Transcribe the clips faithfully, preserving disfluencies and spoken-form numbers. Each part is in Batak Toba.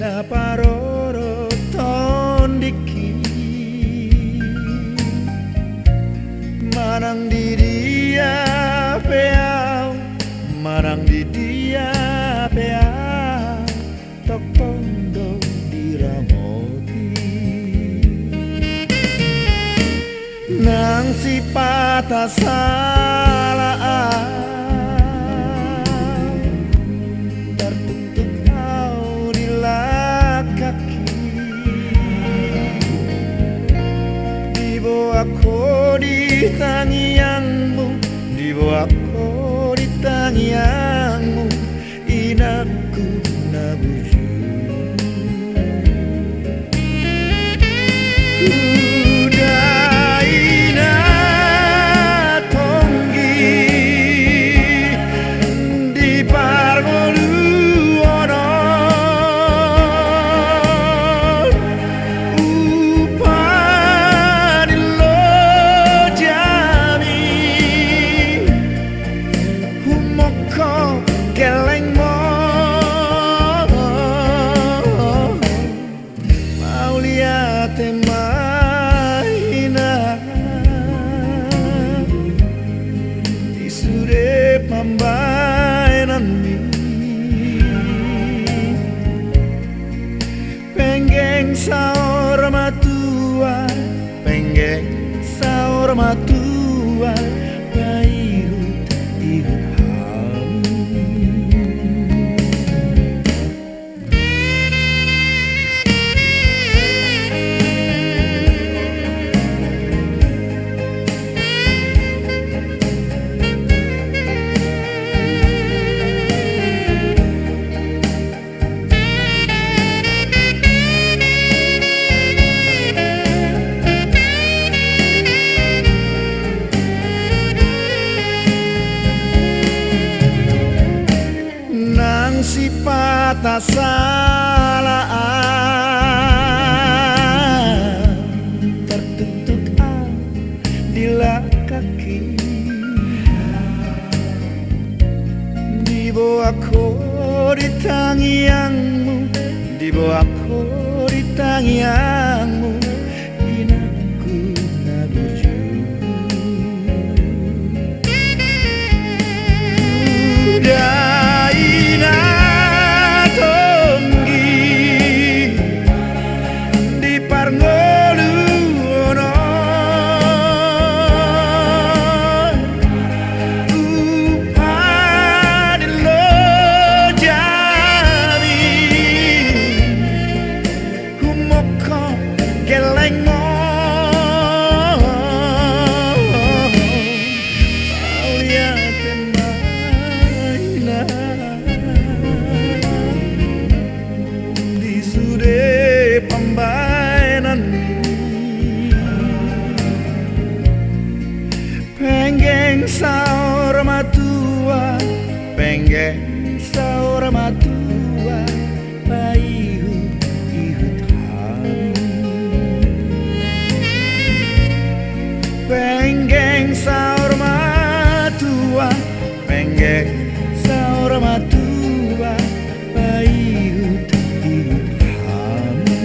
Na parorot tondingki, manang di dia pe au, manang di dia pe au, tongtong do diramoti. Nang sipata sala au, tartuktuk au di langkangki. Diboan ho di tangiangmu, diboan ho di tangiangmu, inangku na burju. Hudai na tonggi di parngoluon on, upa ni lojami. Humongkop gellengmon, mauliate ma inang, di sude pambaenanmi. Penggeng saur matua, penggeng saur matua, paihut-ihut hami. Nang sipata sala au, tartuktuk au di langkangki. Diboan ho di tangiangmu, diboan ho di tangiangmu, inangku na burju. Hudai na tonggi di parngoluon on, upa ni lojami. Humongkop gellengmon, mauliate ma inang, di sude pambaenanmi. Penggeng saur matua, penggeng saur matua, paihut-ihut hami. Penggeng saur matua, penggeng saur matua, paihut-ihut hami.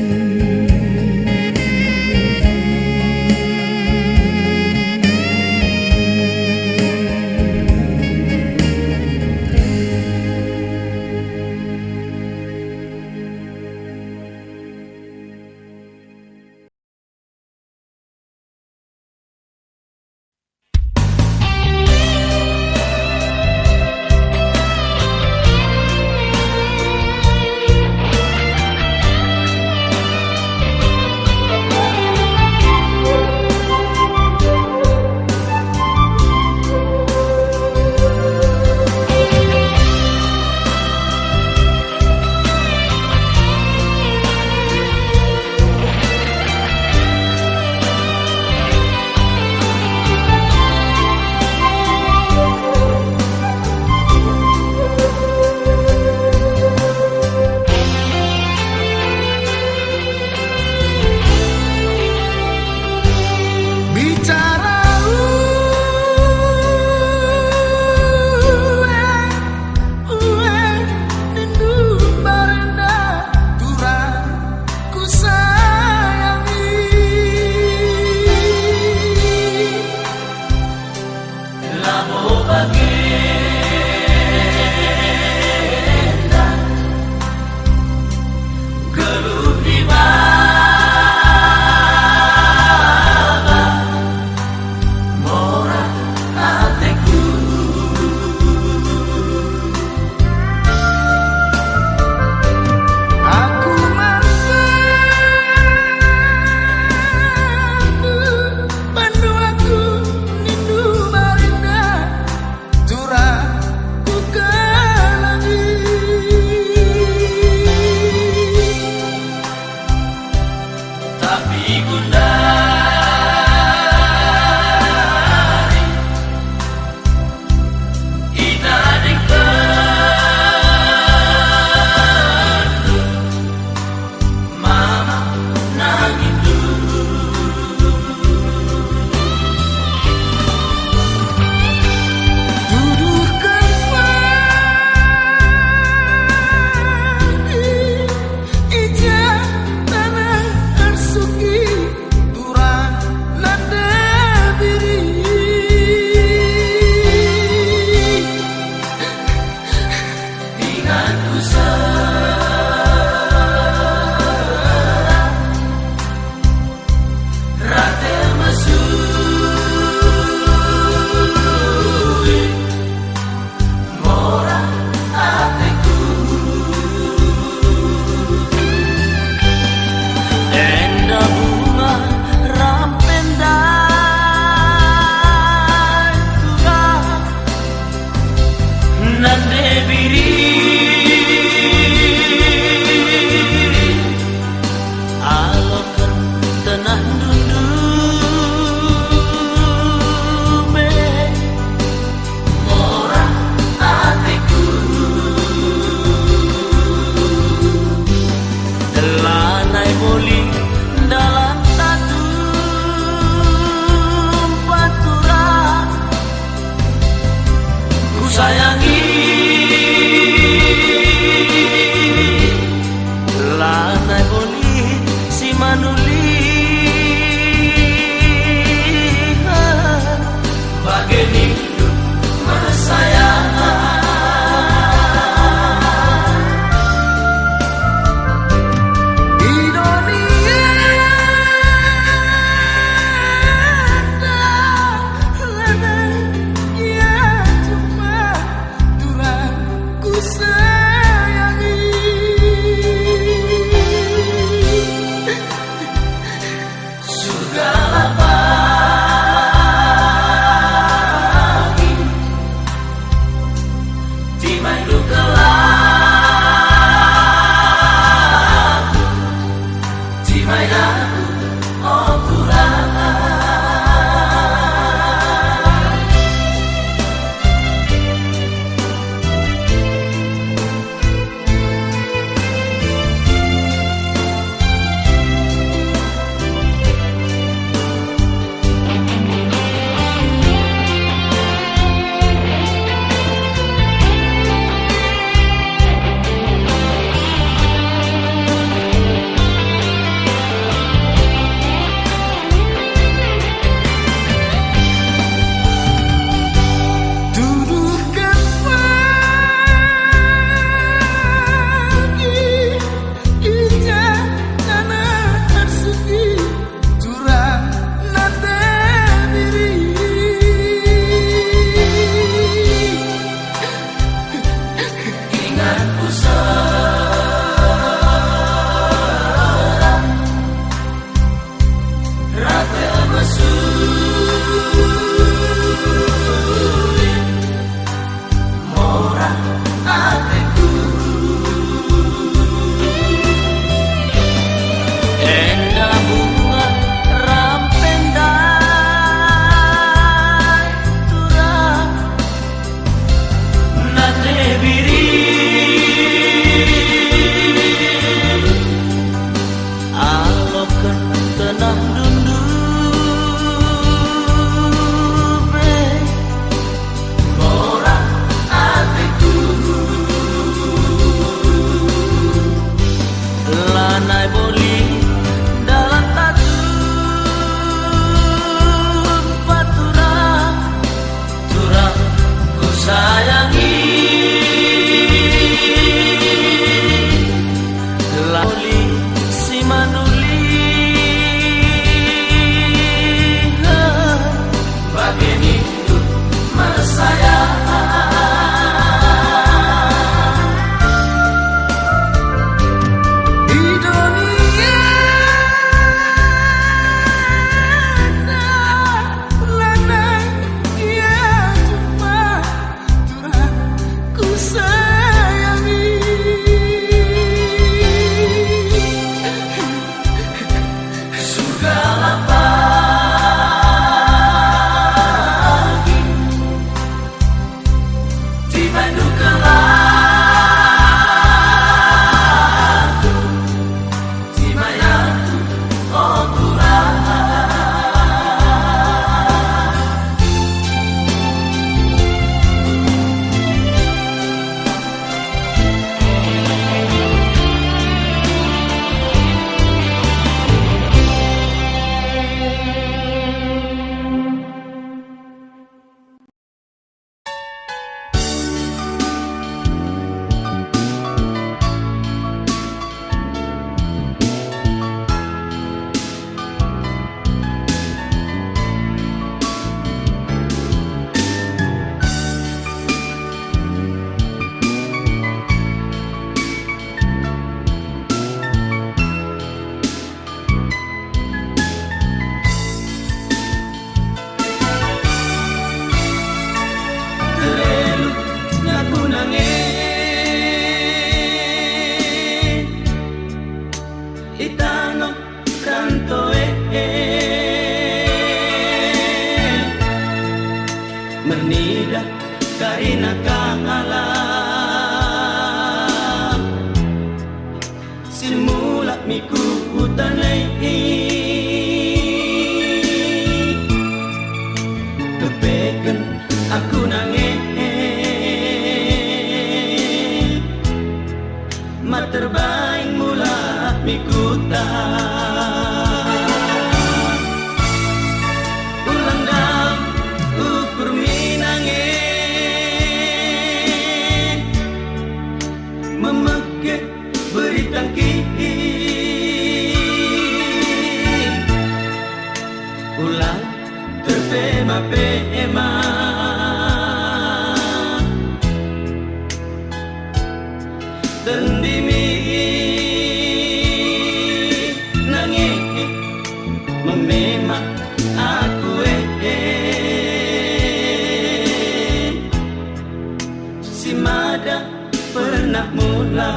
Mada pernah mula.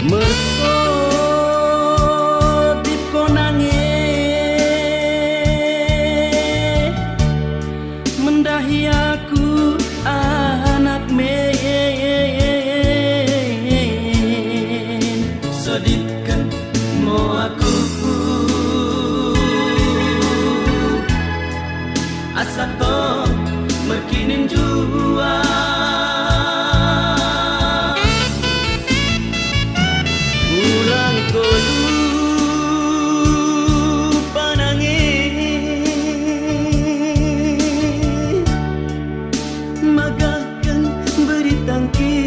Mersodip ho nang e, mendahi aku anakmi. Sodipkan mo aku asa tong markininjuang. Ulang ho lupa nang e, magahkan beritangki,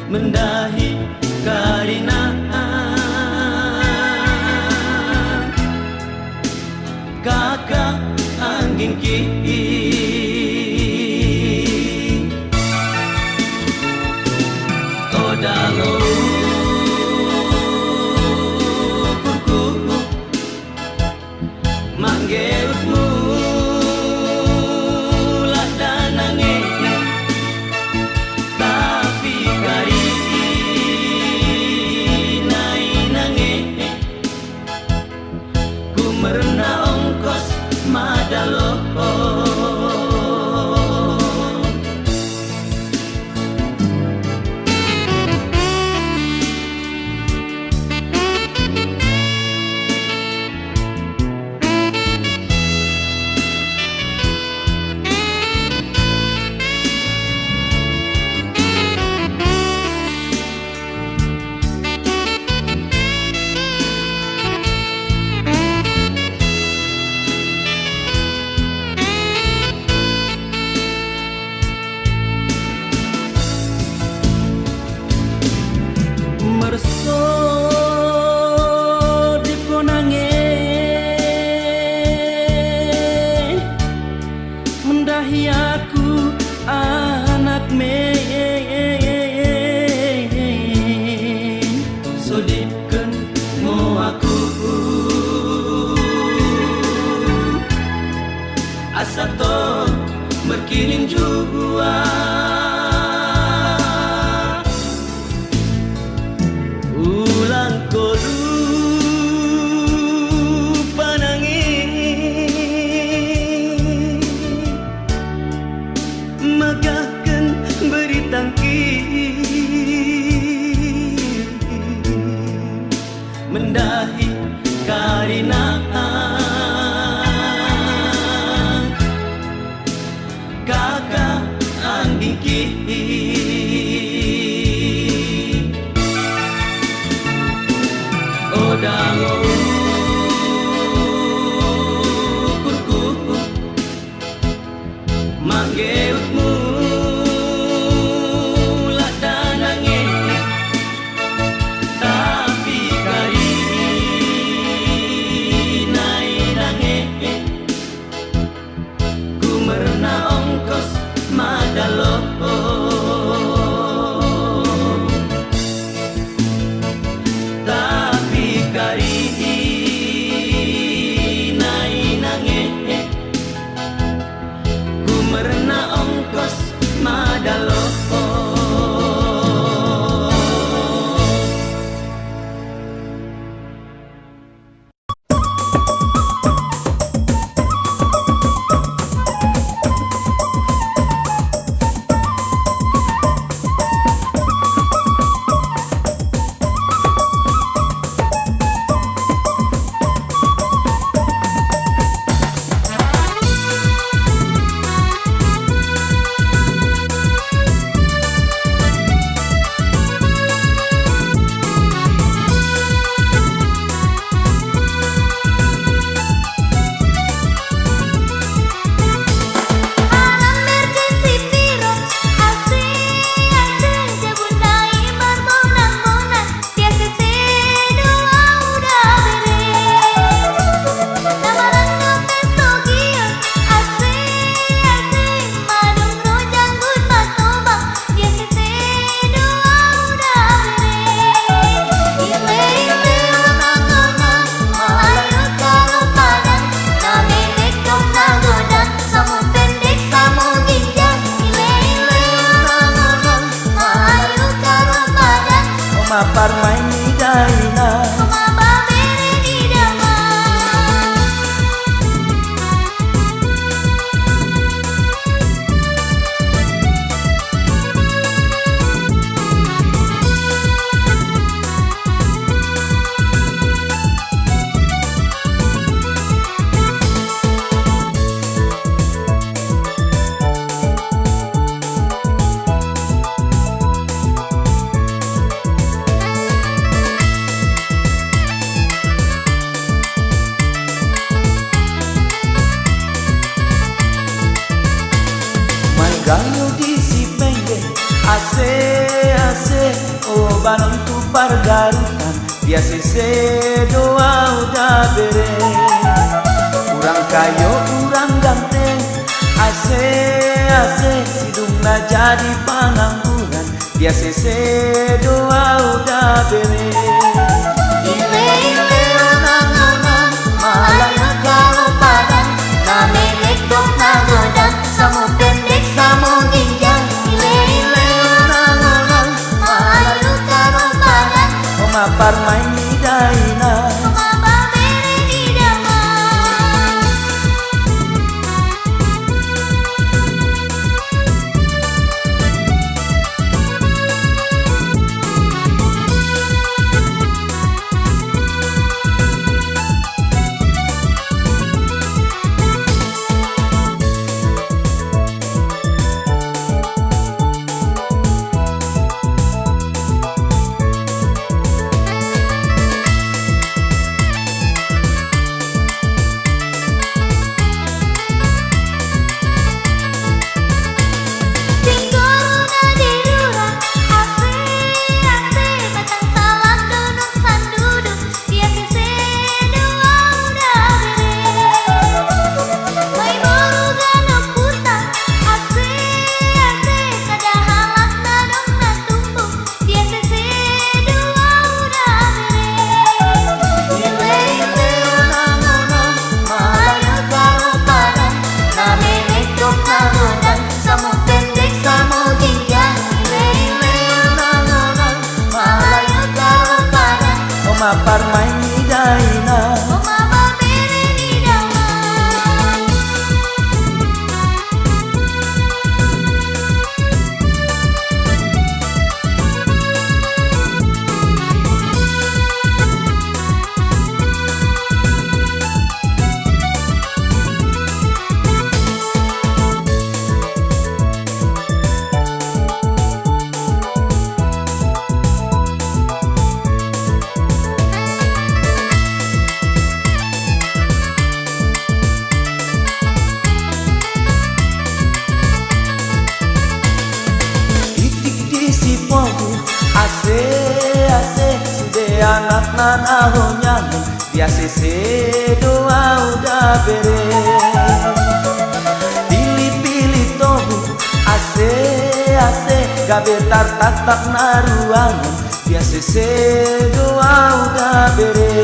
mendahi karinaan kakak anggingki. Odang ukurku manggeut mulak da nang e, tapi karina i nang e, humerna ongkos ma da lohot. Mersodip ho nang e, mendahi aku anakmi. Sodipkan mo aku asa tong markininjuang. Ulang ho lupa nang e, magahkan beritangki, mendahi karinaan kakak anggingki. Odang ukurku manggeut mulak da nang e, tapi karina Parmaen ni dainang. Oma babere ni damang. Manggayo di Sipengge, ase, ase, o banon tu pargarutan. Di A C C do au da bere. Hurang kayo, hurang ganteng, ase, ase, sidung na jadi pangangguran. Di A C C do au da bere. Ile, ile, onang, onang, malayu karo padan, na menek dohot na godang, samu pendek, samu ginjang. Ile, ile, onang, onang, malayu karo padan. Oma parmaen ni dainang. Oma babere ni damang. Oma parmaen ni dainang. Oma babere ni damang. Titik di Sipogu, ase, ase, sude anakna na honiangan. Di A C C do au da bere. Pilipili Tobu, ase, ase, gabe tartangkap na ruangan. Di A C C do au da bere.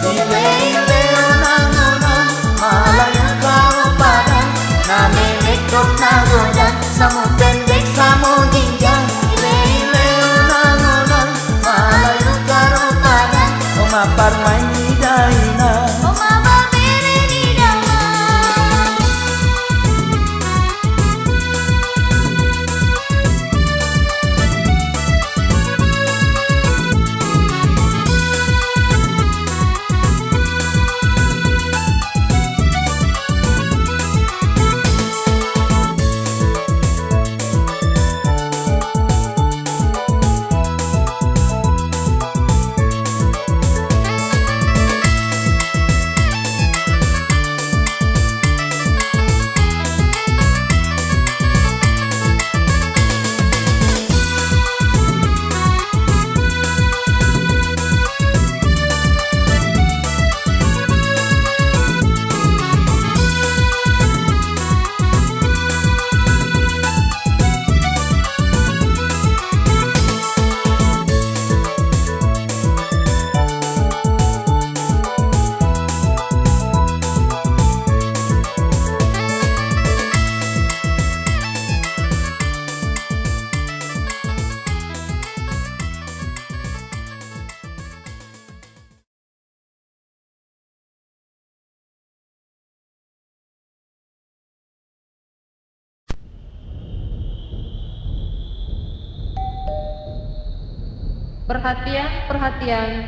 Ile, ile, onang, onang, malayu karo padan, na menek dohot na godang, samu pendek, samu ginjang. Ile, ile, onang, onang, malayu karo padan. Oma parmaen ni dainang. Oma babere ni damang. Perhatian, perhatian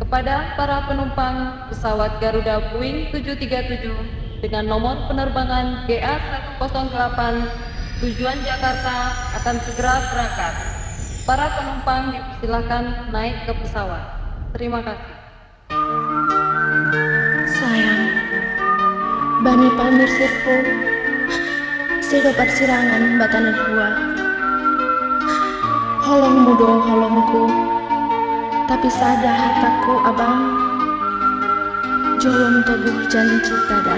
kepada para penumpang pesawat Garuda Boeing tujuh tiga tujuh dengan nomor penerbangan G A satu kosong delapan, tujuan Jakarta, akan segera berangkat. Para penumpang dipersilakan naik ke pesawat. Terima kasih. Sayang, bani parmirsirhu, sedo parsirangan bata na hua. Holongmu do holongku, tapi sada hatangku, Abang, jolom toguh janji tada.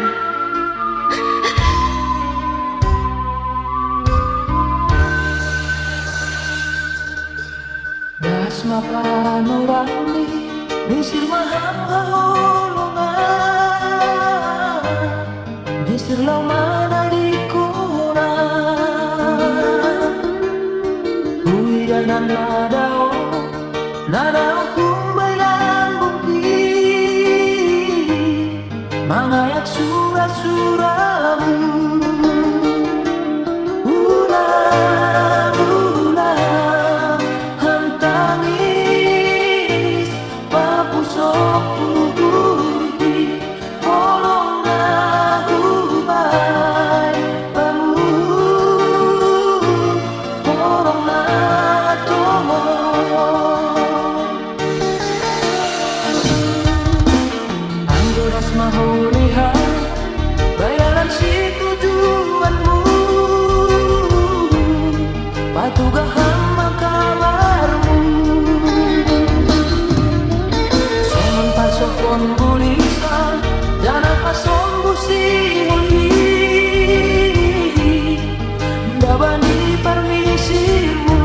Das ma panorami, misir ma haholongan, misir laho manadingkon. Huida na dao, na dao humbailan bungki, mangayat sura-suramu. Ulang-ulang hantangis, papusok uhurhi, holong na hubaen bamu, holong na tongon. Anggo das ma holiha bayanan situjuanmu, patuga ham ma kabarmu. Songon pasokkon bulisa jala pasombu sihol i, ndaba ni parmisirmu.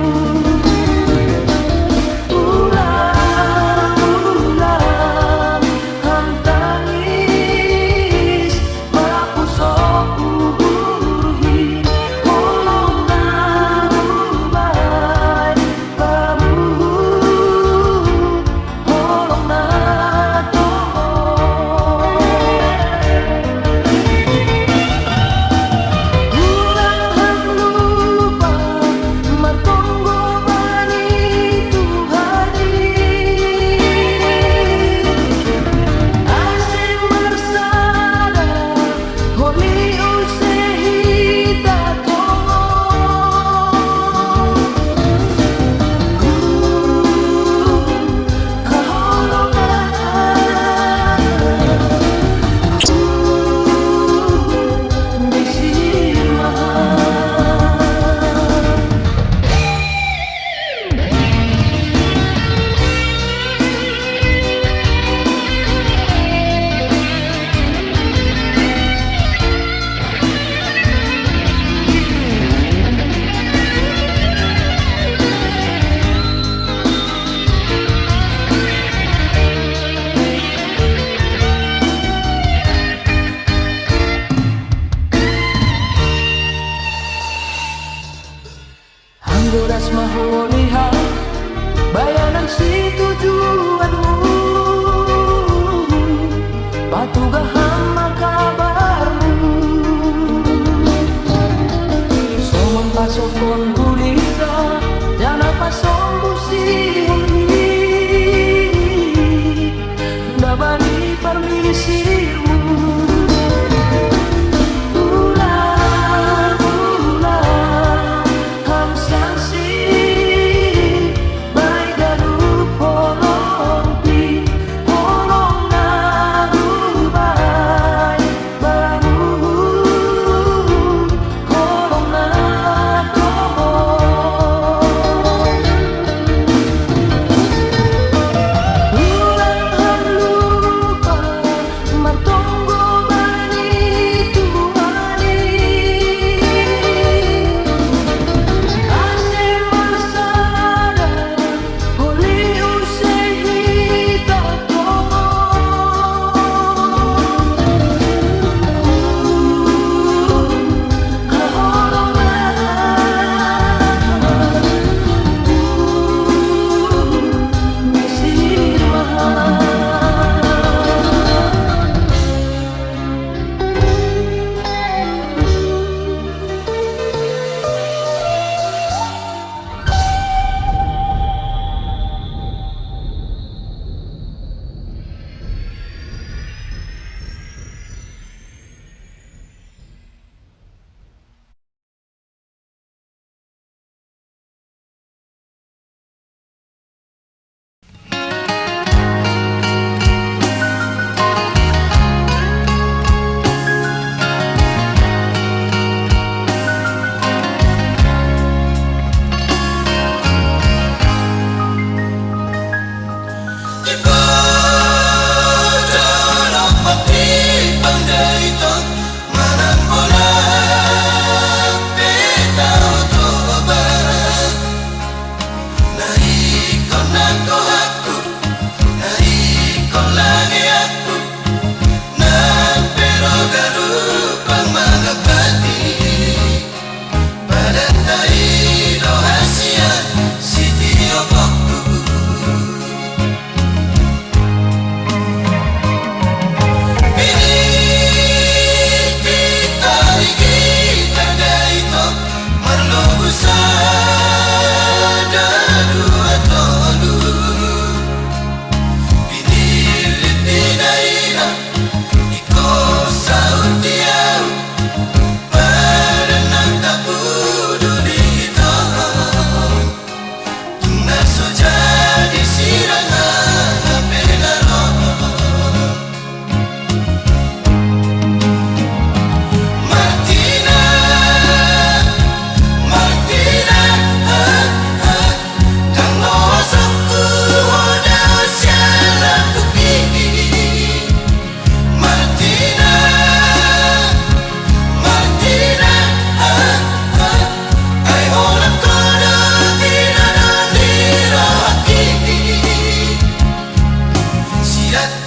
Ulang-ulang hantangis, papusok uhurhi, holong na hubaen bamu, holong na tongon. Ulang ham lupa martonggo bani Tuhan i, asa marsada holi use hita tongon. Anggo das ma holiha bayanan situjuanmu, patuga ham ma kabarmu. Songon pasokkon bulisa jala pasombu sihol i, ndaba ni parmisirmu. Ulang-ulang ham sanksi, baen ganup holongpi, holong na hubaen bamu, holong na tongon. Ulang ham lupa martonggo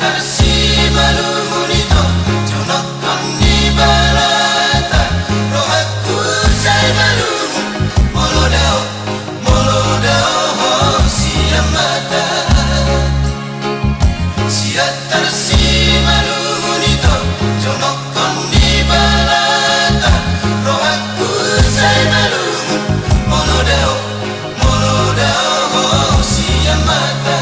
Simalungun i, jonok ni balata, rohangku sai malungun, molo dao, molo dao ho sian mata. Siatar simalungun i, jonok ni balata, rohangku sai malungun, molo dao, molo dao ho sian mata.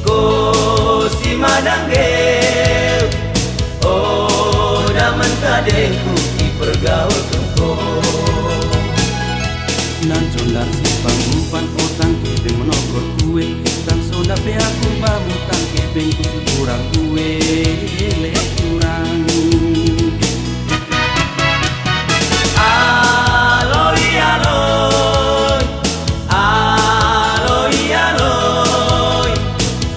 Ho simadangge, o damang kadengku, dipergaulhon ho. Nang sondar sipanggupan, o tangke pe manogot ue, tang sondar pe ahu bamu, tangke pe hurang ue le hurang. Aloi, aloi, aloi, aloi,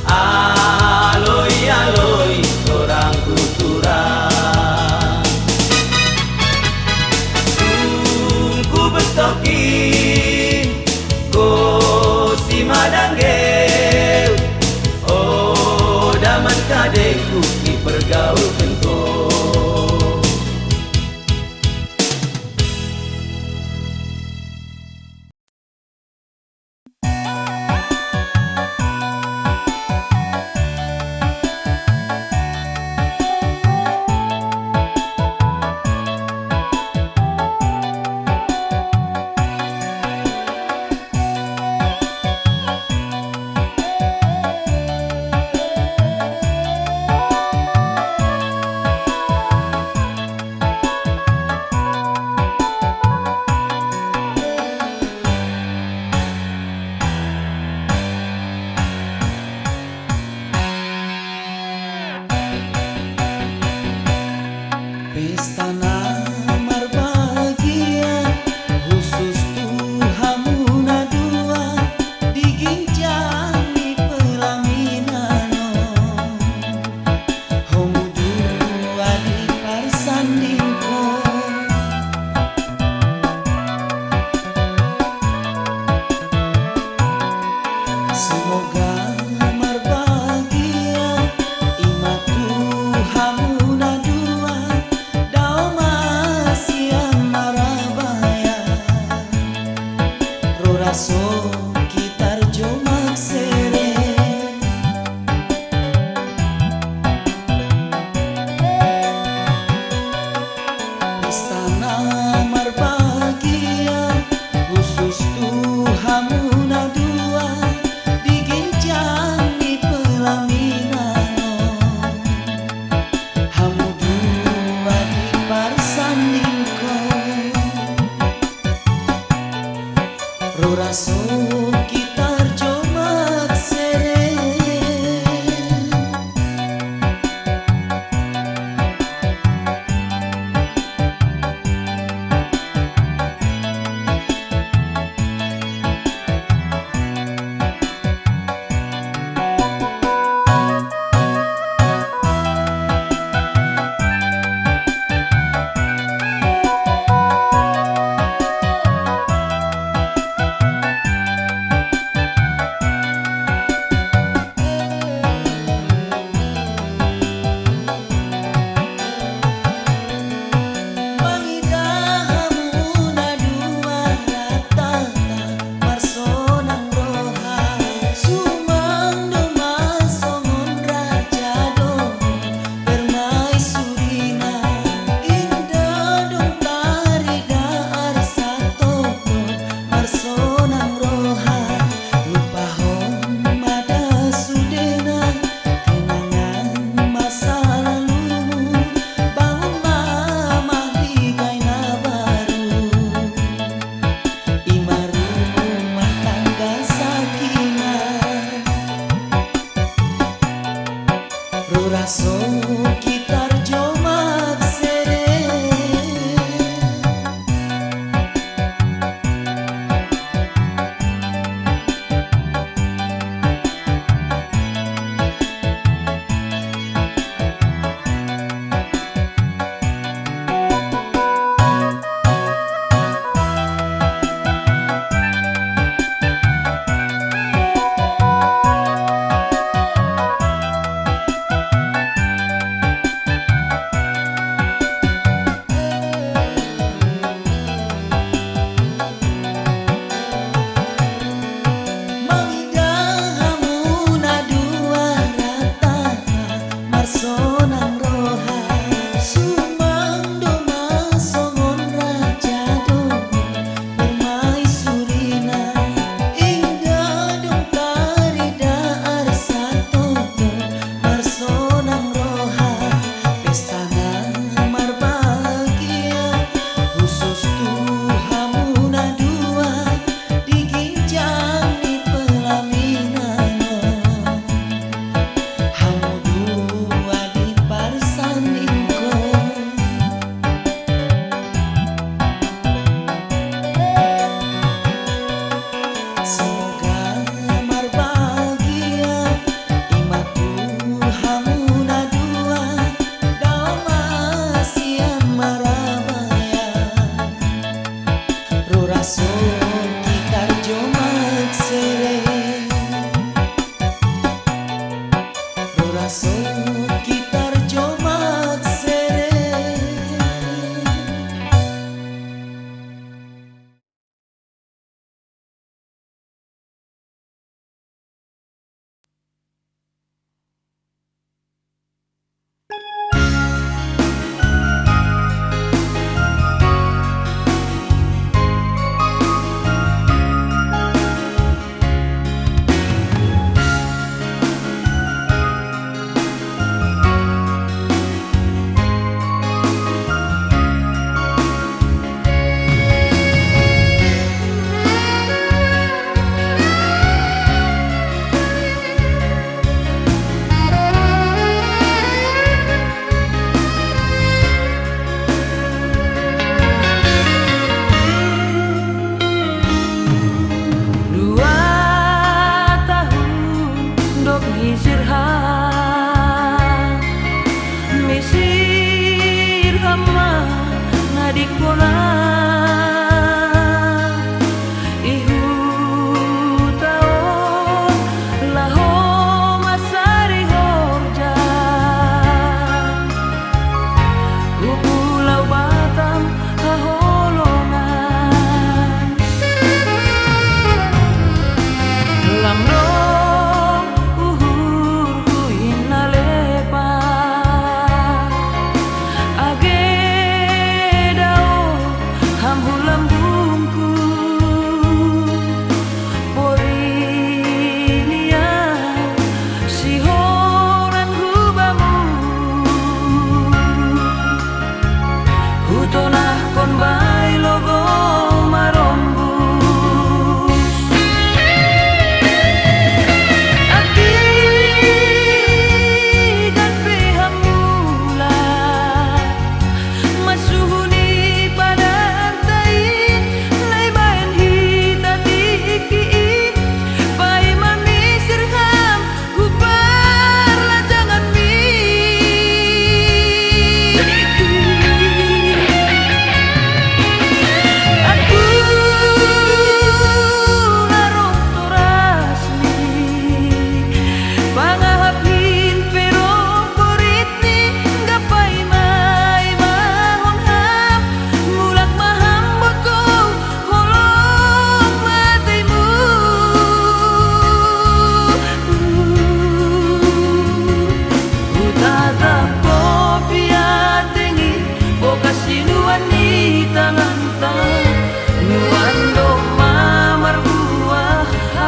aloi, aloi, torang tu Tulang. Tung hubentokhi ho simadangge, o damang kadengku, dipergaulhon ho. Pesta na marbagia, husus tu hamu na dua, di ginjang ni pelaminan on. Hamu dua diparsandingkon. Semoga marbagia, ima tu hamu na dua, dao ma sian marabayar, ro raso kita tarjomak serep. Pesta na marbagia, husus tu hamu na dua, di ginjang ni pelaminan on. Hamu dua diparsandingkon. Ro raso kita tarjomak serep.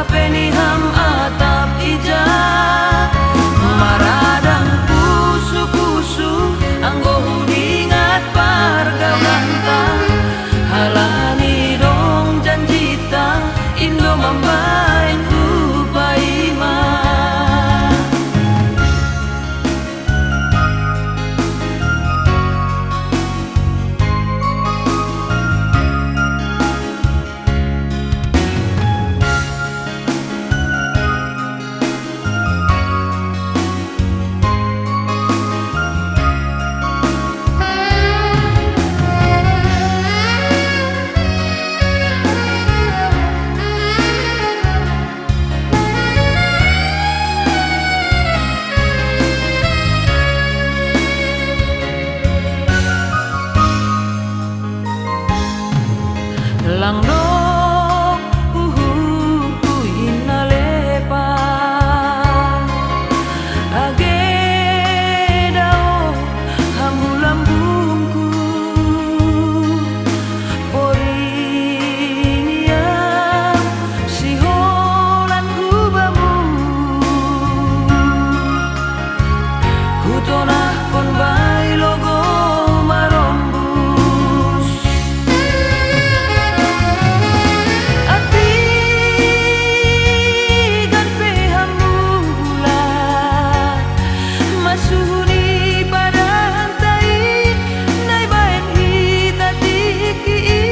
Hape ni ham atap ija, maradang pusu-pusu, anggo hudingat pargaulanta, halani dong janjinta, in do mambahen hupaima. Lang dong uhurhu i na lepa, age dao ham hu lambungku. Porini am siholan hu bamu. Hutonahkon bae logo marombus. Antigan pe ham mulak, masuhuni padahanta i, na ibaen hita tingki i,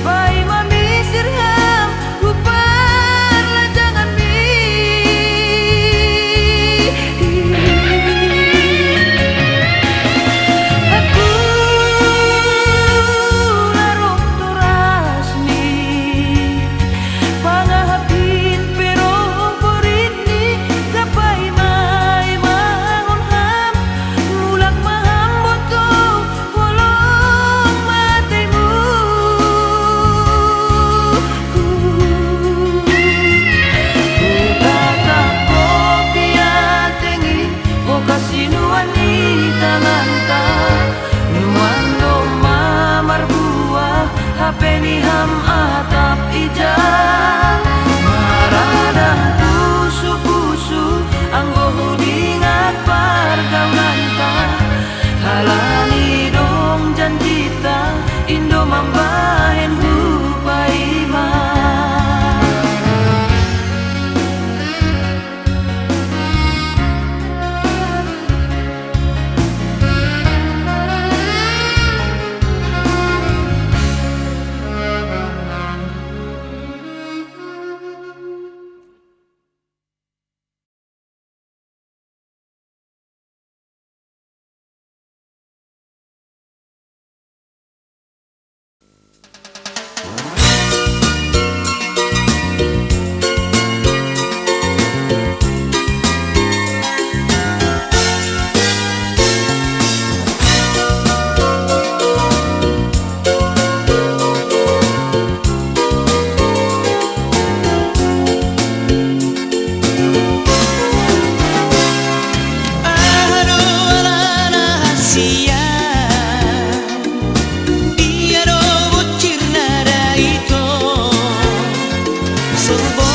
paima misir ham tu parlajanganmi. Angkula ro torasni, pangahapin pe ro boritni, gapai ma i ma hon ham, mulak ma ham boto, holong matemu. Hutatap kopi ateng i, bokas sinuan ni tanganta, nuan do ma marbuah, hape ni ham atap ija, maradang pusu-pusu, anggo hudingat pargaulanta. Halani dong janjinta, in do mambahen hupaima. Aha do alana sian, dia do bocirna da ito, so bo